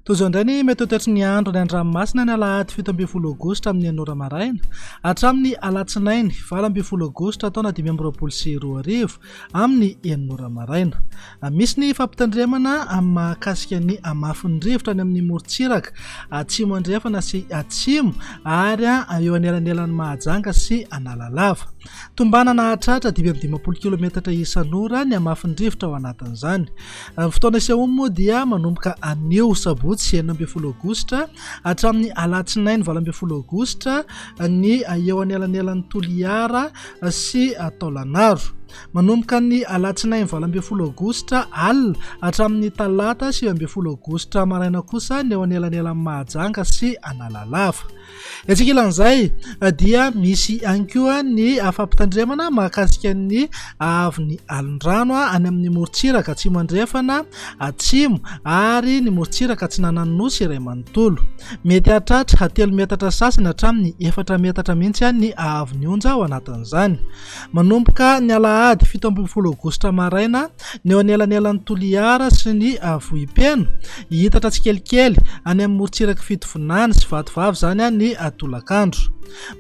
Toy izao indray ny mety ho toetry ny andro any an-dranomasina ny alahady 17 aogositra amin'ny enina ora maraina hatramin'ny alatsinainy 18 aogositra taona 2025 amin'ny enina ora maraina. Misy ny fampitandremana mahakasika ny hamafin'ny rivotra any amin'ny morontsiraka atsimo andrefana sy atsimo ary eo anelanelan'i Mahajanga sy Analalava. Tombanana hahatratra 55 kilometatra isan'ora ny hamafin'ny rivotra ao anatin'izany. Ny fotoana isehoany moa dia manomboka anio sabotsy 16 aogositra hatramin'ny alatsinainy 18 aogositra ny eo anelanelan'i Toliara sy Taolagnaro. Manomboka ny alatsinainy 18 aogositra alina hatramin'ny talata 19 aogositra maraina kosa ny eo anelanelan'i Mahajanga sy Analalava. Etsy ankilan'izay dia misy ihany koa ny fampitandremana mahakasika ny haavon'ny alon-drano any amin'ny morontsiraka atsimo andrefana, atsimo ary ny morontsiraka atsinanan'ny nosy iray manontolo. Mety hahatratra telo metatra sasany hatramin'ny efatra metatra mihitsy ny haavon'ny onja ao anatin'izany. Manomboka ny alahady 17 aogositra maraina ny eo anelanelan'i Toliara sy ny Vohipeno, hihitatra tsikelikely any amin'ny morontsirak'i Fitovinany sy Vatovavy izany ny tolakandro.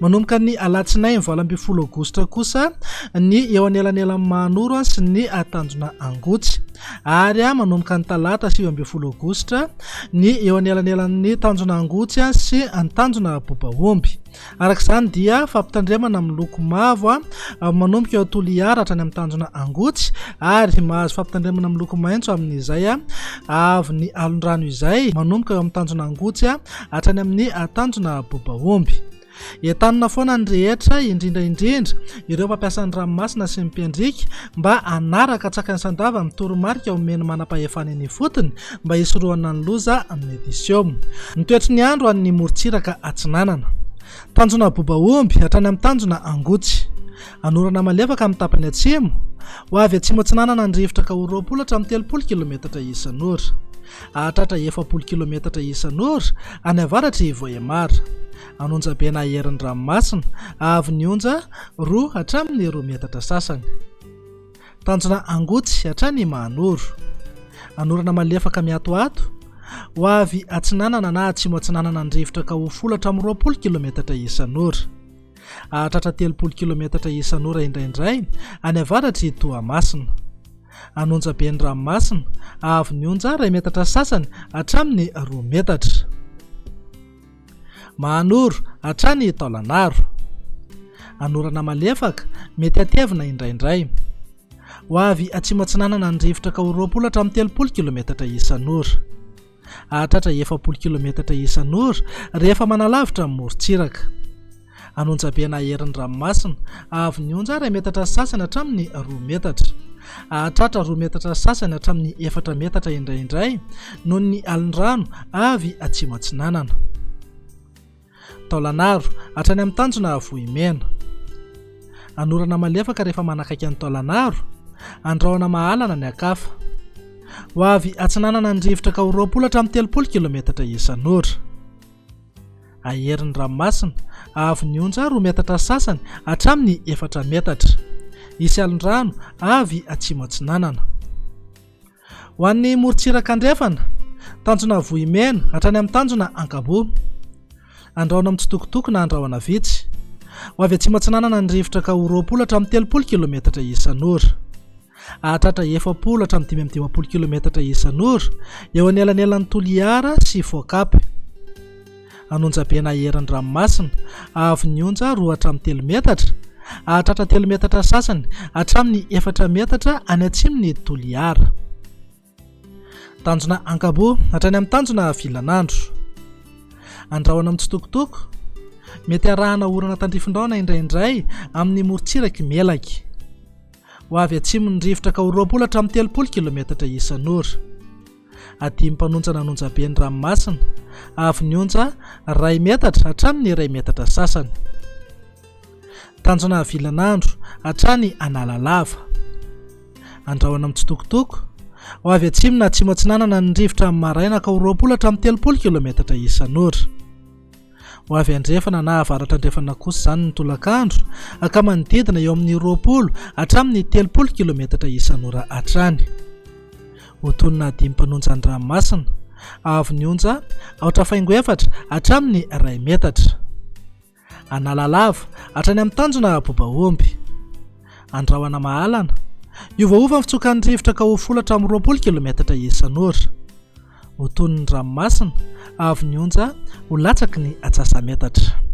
Manomboka ny alatsinainy 18 aogositra kosa ny eo anelanelan'i Mahanoro sy ny tanjona Angotsy ary manomboka ny talata 19 aogositra ny eo anelanelan'ny tanjona Angotsy sy ny tanjona Bobaomby. Araka izany dia fampitandremana miloko mavo manomboka eo Toliara hatrany amin'ny tanjona Angotsy ary mahazo fampitandremana miloko maitso amin'izay avy ny alon-drano izay manomboka eo amin'ny tanjona Angotsy hatrany amin'ny tanjona Bobaomby. Entanina foana ny rehetra, indrindra indrindra ireo mpampiasa ny ranomasina sy ny mpiandriaka mba hanaraka antsakany sy andavany ny toromarika omen'ny manam-pahefana eny ifotony mba hisorohana ny loza mety hiseho. Ny toetry ny andro any morontsiraka atsinanana. Tanjona boba omby hatrany amin'ny tanjona angotsy. Anorana malefaka amin'ny tapany atsimo. Ho avy atsimo atsinanana ny rivotra ka ho 20 hatramin'ny 30 kilometatra isan'ora. Hahatratra 40 kilometatra isan'ora any avaratr'i Vohemar. An'onjabe na herin'ny ranomasina, haavon'ny onja roa hatramin'ny roa metatra sasany. Tanjona Angotsy hatrany Mahanoro. Anorana malefaka miatoato, ho avy atsinanana na atsimo atsinanana ny rivotra ka ho folo hatramin'ny 20 kilometatra isan'ora. Hahatratra 30 kilometatra isan'ora indraindray any avaratr'i Toamasina. An'onjabe ny ranomasina, haavon'ny onja iray metatra sasany hatramin'ny roa metatra. Mahanoro hatrany Taolanaro. Anorana malefaka, mety hatevina indraindray. Ho avy atsimo atsinanana ny rivotra ka ho 20 hatramin'ny 30 kilometatra isan'ora. Hahatratra 40 kilometatra isan'ora rehefa manalavitra ny morontsiraka. An'onjabe na herin'ny ranomasina, haavon'ny onja iray metatra sy sasany hatramin'ny roa metatra. Hahatratra roa metatra sy sasany hatramin'ny efatra metatra indraindray noho ny alin-drano avy atsimo atsinanana. Taolanaro, hatrany amin'ny tanjona Vohimena. Anorana malefaka rehefa manakaiky an'i Taolanaro, andrahona mahalana ny ankafa. Ho avy atsinanana ny rivotra ka ho 20 hatramin'ny 30 kilometatra isan'ora. Ahery ny ranomasina, haavon'ny onja roa metatra sasany hatramin'ny efatra metatra. Hisy alon-drano avy atsimo atsinanana. Ho an'ny morontsiraka andrefana, tanjona Vohimena hatrany amin'ny tanjona Ankaboa. Andrahona mitsitokotoko na andrahona vitsy. Ho avy atsimo atsinanana ny rivotra ka ho 20 hatramin'ny 30 kilometatra isan'ora. Hahatratra 40 hatramin'ny 55 kilometatra isan'ora eo anelanelan'i Toliara sy Foakapy. An'onjabe na herin'ny ranomasina, haavon'ny onja roa hatramin'ny telo metatra, hahatratra telo metatra sasany hatramin'ny efatra metatra any atsimon'i Toliara. Tanjona Ankaboa hatrany amin'ny tanjona Vilanandro. Andrahona mitsitokotoko, mety arahana orana tandrifin-drahona indraindray amin'ny morontsirak'i Melaky. Ho avy atsimo ny rivotra ka ho 20 hatramin'ny 30 kilometatra isan'ora. Adimy mpanonjana an'onjabe ny ranomasina, avy ny onja iray metatra hatramin'ny iray metatra sasany. Tanjona Vilanandro hatrany Analalava. Andrahona mitsitokotoko, ho avy atsimo na atsimo atsinanana ny rivotra amin'ny maraina ka ho 20 hatramin'ny 30 kilometatra isan'ora. Ho avy andrefana na avaratra andrefana kosa izany ny tolakandro, ka manodidina eo amin'ny 20 hatramin'ny 30 kilometatra isan'ora hatrany. Ho toy ny nahadimy mpanonja ny ranomasina, Haavon'ny onja, aotra faingo efatra hatramin'ny iray metatra. Analalava, hatrany amin'ny tanjona Bobaomby. Andrahona mahalana. Hiovaova ny fitsokan'ny rivotra ka ho folo hatramin'ny 20 kilometatra isan'ora. Ho toy ny ranomasina, haavon'ny onja ho latsaky ny atsasa-metatra.